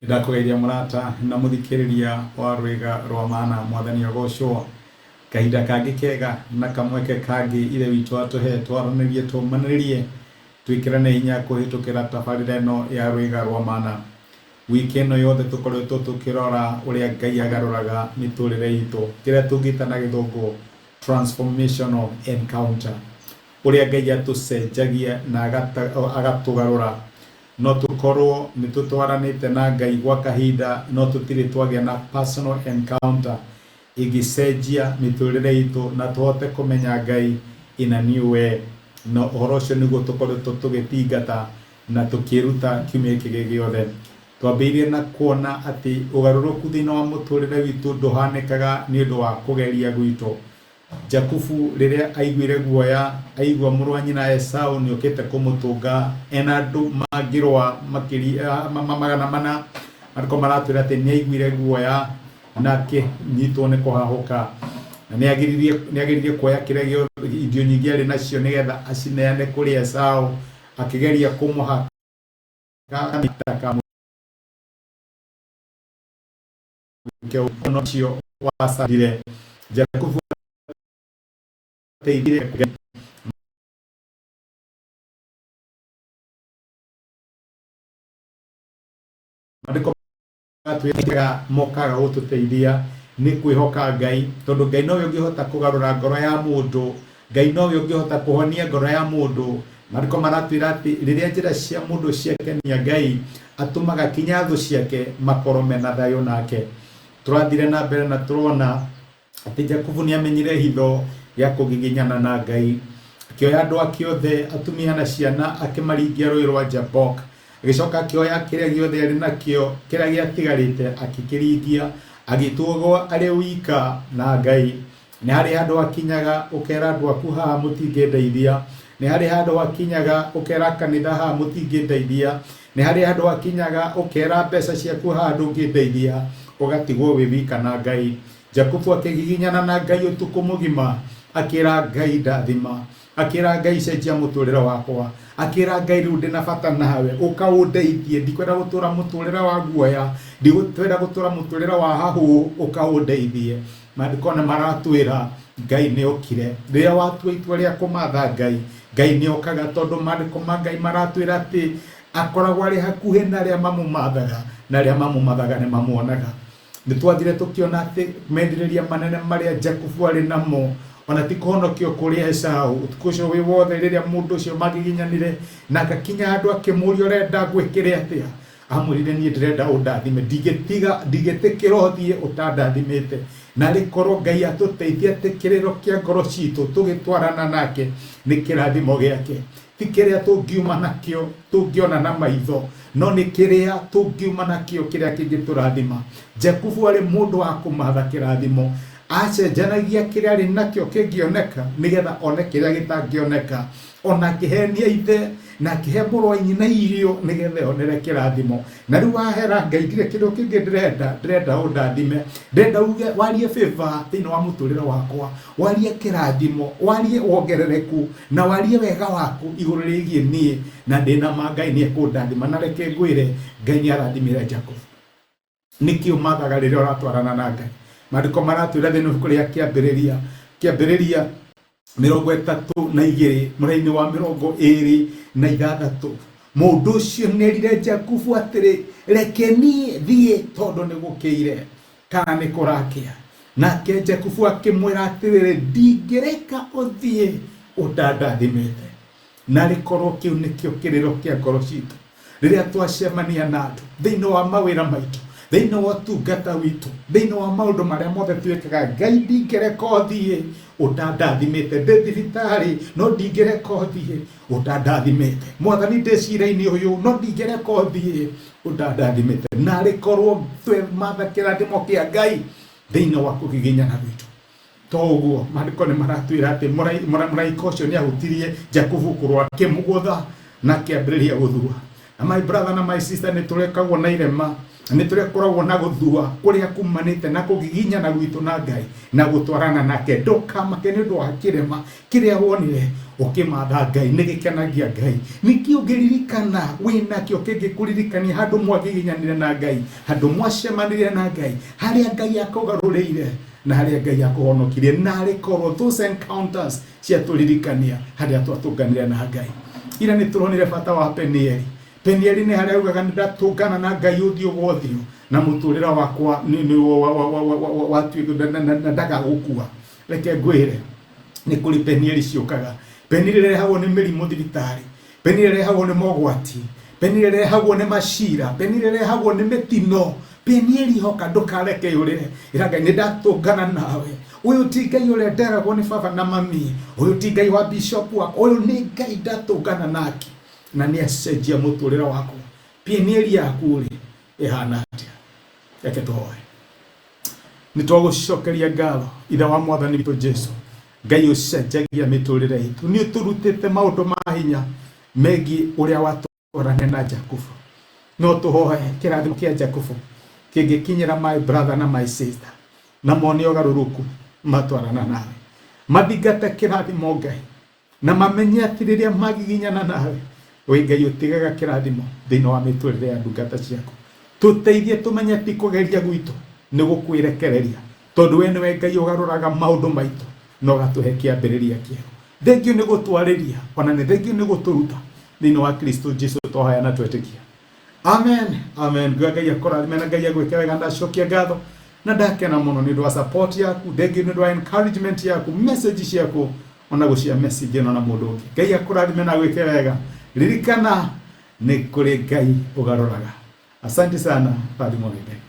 Nĩndakũgeithia mũrata na mũthikĩrĩria wa rwĩga rwa mana, mwathani agocwo. Kahinda kangĩ kega na kamweke kangĩ ithe witũ atũhe twaranĩrie tũmanĩrĩrie twĩkĩrane hinya kũhĩtũkĩra tabarĩra ĩno ya rwĩga rwa mana. Wiki ĩno yothe tũkoretwo tũkĩrora ũrĩa Ngai agarũraga mĩtũrĩre itũ, kĩrĩa tũngĩta na gĩthũngũ transformational encounter, ũrĩa Ngai atũcenjagia na agatũgarũra. No tũkorwo nĩ tũtwaranĩte na Ngai gwa kahinda no tũtirĩ twagĩa na personal encounter ĩngĩcenjia mĩtũrĩre itũ na tũhote kũmenya Ngai in a new way. Na ũhoro ũcio nĩguo tũkoretwo tũgĩthingata na tũkĩruta kiumia gĩkĩ gĩ gĩothe. Twambĩrĩirie na kuona atĩ ũgarũrũku thĩinĩ wa mũtũrĩre witũ ndũhanĩkaga nĩ ũndũ wa kũgeria gwitũ. Jakubu rĩrĩa aiguire guoya aigua mũrũ wa nyina Esau nĩokĩte kũmũtũnga ena andũ mangĩrũa makĩria 400, maandĩko maratwĩra atĩ nĩaiguire guoya na akĩnyitwo nĩ kũhahũka, na nĩageririe kuoya kĩrĩa gĩothe indo nyingĩ arĩ nacio nĩgetha acineane kũrĩ Esau, akĩgeria kũmũhaka ndakamwĩke ũndũ ũcio wacandire. Jakubu ateithire maandĩko matwĩraga mokaga gũtũteithia nĩ kwĩhoka Ngai, tondũ Ngai nowe ũngĩhota kũgarũra ngoro ya mũndũ, Ngai nowe ũngĩhota kũhonia ngoro ya mũndũ. Maandĩko maratwĩra atĩ rĩrĩa njĩra cia mũndũ ciakenia Ngai, atũmaga kinya thũ ciake makorwo mena thayũ nake. Tũrathire na mbere na tũrona atĩ Jakubu nĩ amenyire hitho ya kũgiginyana na Ngai. Akĩoya andũ ake othe, atumia na ciana, akĩmaringia rũĩ rwa Jabok. Agĩcoka akĩoya kĩrĩa gĩothe arĩ nakĩo, kĩrĩa gĩatigarĩte akĩkĩringia, agĩtuagwo arĩ wika na Ngai. Nĩ harĩ handũ hakinyaga ũkera andũ aku haha mũtingĩndeithia. Nĩ harĩ handũ hakinyaga ũkera kanitha haha mũtingĩndeithia. Nĩ harĩ handũ hakinyaga ũkera mbeca ciaku haha ndũngĩndeithia, ũgatigwo wĩ wika na Ngai. Jakubu akĩgiginyana na Ngai ũtukũ mũgima, akĩra Ngai ndathima, akĩra Ngai cenjia mũtũrĩre wakwa, akĩra Ngai rĩu ndĩna bata nawe, ũka ũndeithie, ndikwenda gũtũra mũtũrĩre wa guoya, ndikwenda gũtũra mũtũrĩre wa hahũ, ũka ũndeithie. Maandĩko nĩ maratwĩra Ngai nĩ okire. Rĩrĩa watua itua rĩa kũmatha Ngai, Ngai nĩ okaga, tondũ maandĩko ma Ngai maratwĩra atĩ akoragwo arĩ hakuhĩ na arĩa mamũmathaga, na arĩa mamũmathaga nĩ mamuonaga. Nĩ twathire tũkĩona atĩ merirĩria manene marĩa Jakubu arĩ namo ona ti kũhonokio kũrĩ Esau. Ũtukũ ũcio wĩ wothe rĩrĩa mũndũ ũcio magiginyanire na akakinya handũ akĩmũria ũrenda ngwĩkĩre atĩa, amwĩrire niĩ ndĩrenda ũndathime, ndingĩtiga, ndingĩtĩkĩra ũthiĩ ũtandathimĩte. Narĩ korwo Ngai atũteithie atĩ kĩrĩro kĩa ngoro citũ tũgĩtwarana nake nĩ kĩrathimo gĩake, ti kĩrĩa tũngiuma nakĩo tũngĩona na maitho, no nĩ kĩrĩa tũngiuma nakĩo kĩrĩa kĩngĩtũrathima. Jakubu arĩ mũndũ wa kũmatha kĩrathimo, acenjanagia kĩrĩa arĩ nakĩo kĩngĩoneka nĩgetha one kĩrĩa gĩtangĩoneka. Ona akĩhenia ithe na akĩhe mũrũ wa nyina irio nĩgetha onere kĩrathimo. Na rĩu wahera Ngai ndirĩ kĩndũ kĩngĩ ndĩrenda, ndĩrenda ũndathime, ndĩrenda uge warie favor thĩinĩ wa mũtũrĩre wakwa, warie kĩrathimo, warie wongerereku na warie wega waku igũrũ rĩgiĩ niĩ, na ndĩna ma Ngai nĩ ekũndathima. Na reke ngwĩre, Ngai nĩ arathimire Jakubu. Nĩkĩ ũmathaga rĩrĩa ũratwarana na Ngai? Maandĩko maratwĩra thĩinĩ wa ibuku rĩa Kĩambĩrĩria, Kĩambĩrĩria 32 mũraini wa 26, mũndũ ũcio nĩerire Jakubu atĩrĩ, reke niĩ thiĩ tondũ nĩ gũkĩire kana nĩ kũrakĩa. Nake Jakubu akĩmwĩra atĩrĩrĩ, ndingĩreka ũthiĩ ũtandathimĩte. Narĩ korwo kĩu nĩkĩo kĩrĩro kĩa ngoro citũ rĩrĩa twacemania na andũ thĩinĩ wa mawĩra maitũ, thĩinĩ wa ũtungata witũ, thĩinĩ wa maũndũ marĩa mothe twĩkaga. Ngai ndingĩreka ũthiĩ ũtandathimĩte. Ndĩ thibitarĩ no ndingĩreka ũthiĩ ũtandathimĩte. Mwathani ndĩ cira-inĩ ũyũ no ndingĩreka ũthiĩ ũtandathimĩte. Narĩ korwo twematha kĩrathimo kĩa Ngai thĩinĩ wa kũgiginyana gwitũ. To ũguo, maandĩko nĩ maratwĩra atĩ mũraika ũcio nĩ ahutirie Jakubu kũrũ akĩmũgũtha na akĩambĩrĩria gũthua. Na my brother na my sister, nĩ tũrekagwo na irema, na nĩ tũrekoragwo na gũthua kũrĩa kumanĩte na kũgiginyana gwitũ na Ngai na gũtwarana nake. Ndũkamake nĩ ũndũ wa kĩrema kĩrĩa wonire ũkĩmatha Ngai, nĩ gĩkenagia Ngai. Nĩkĩ ũngĩririkana wĩnakĩo kĩngĩkũririkania handũ mwagiginyanire na Ngai, handũ mwacemanirie na Ngai, harĩa Ngai akũgarũrĩire na harĩa Ngai akũhonokirie? Narĩ korwo those encounters ciatũririkania harĩa twatũnganire na Ngai. Ira nĩ tũronire bata wa Penieli. Penieli nĩ harĩa augaga nĩ ndatũngana na Ngai ũthiũ gwa ũthiũ, na mũtũrĩre wakwa watuĩka na ndagagũkua. Reke ngwĩre, nĩ kũrĩ Penieli ciũkaga. Penieli ĩrehagwo nĩ mĩrimũ thibitarĩ, Penieli ĩrehagwo nĩ mogwati, Penieli ĩrehagwo nĩ macira, Penieli ĩrehagwo nĩ mĩtino. Penieli hoka, ndũkareke yũrĩre. Ĩra Ngai, nĩ ndatũngana nawe. Ũyũ ti Ngai ũrĩa nderagwo nĩ baba na mami, ũyũ ti Ngai wa bishop wakwa, ũyũ nĩ Ngai ndatũngana nake na nĩ acenjia mũtũrĩre wakwa. Penieli yaku rĩ, ĩhana atĩa? Reke tũhoe. Nĩ twagũcokeria ngatho, Ithe wa Mwathani witũ Jesu, Ngai ũcenjagia mĩtũrĩre itũ. Nĩ ũtũrutĩte maũndũ ma hinya megiĩ ũrĩa watwarania na Jakubu. No tũhoe kĩrathimo kĩa Jakubu kĩngĩkinyĩra my brother na my sister, na mone ũgarũrũku matwarana nawe. Mathingate kĩrathimo, Ngai, na mamenye atĩ rĩrĩa magiginyana nawe, wĩ Ngai ũtigaga kĩrathimo thĩinĩ wa mĩtũrĩre ya ndungata ciaku. Tũteithie tũmenye ti kũgeria gwitũ nĩ gũkwĩrekereria, tondũ we nĩwe Ngai ũgarũraga maũndũ maitũ na ũgatũhe kĩambĩrĩria kĩerũ. Thengiũ nĩ gũtwarĩria, ona nĩ thengiũ nĩ gũtũruta. Thĩinĩ wa Kristo Jesu twahoya na twetĩkia, amen, amen. Nguga Ngai akũrathime na Ngai agwĩke wega. Ndacokia ngatho na ndakena mũno nĩ ũndũ wa support yaku. Thengiũ nĩ ũndũ wa encouragement yaku, message ciaku, ona gũcia message ĩno na mũndũ ũngĩ. Ngai akũrathime na agwĩke wega. Ririkana, nĩ kũrĩ Ngai ũgarũraga. Asante sana, rathimwo nĩ Ngai.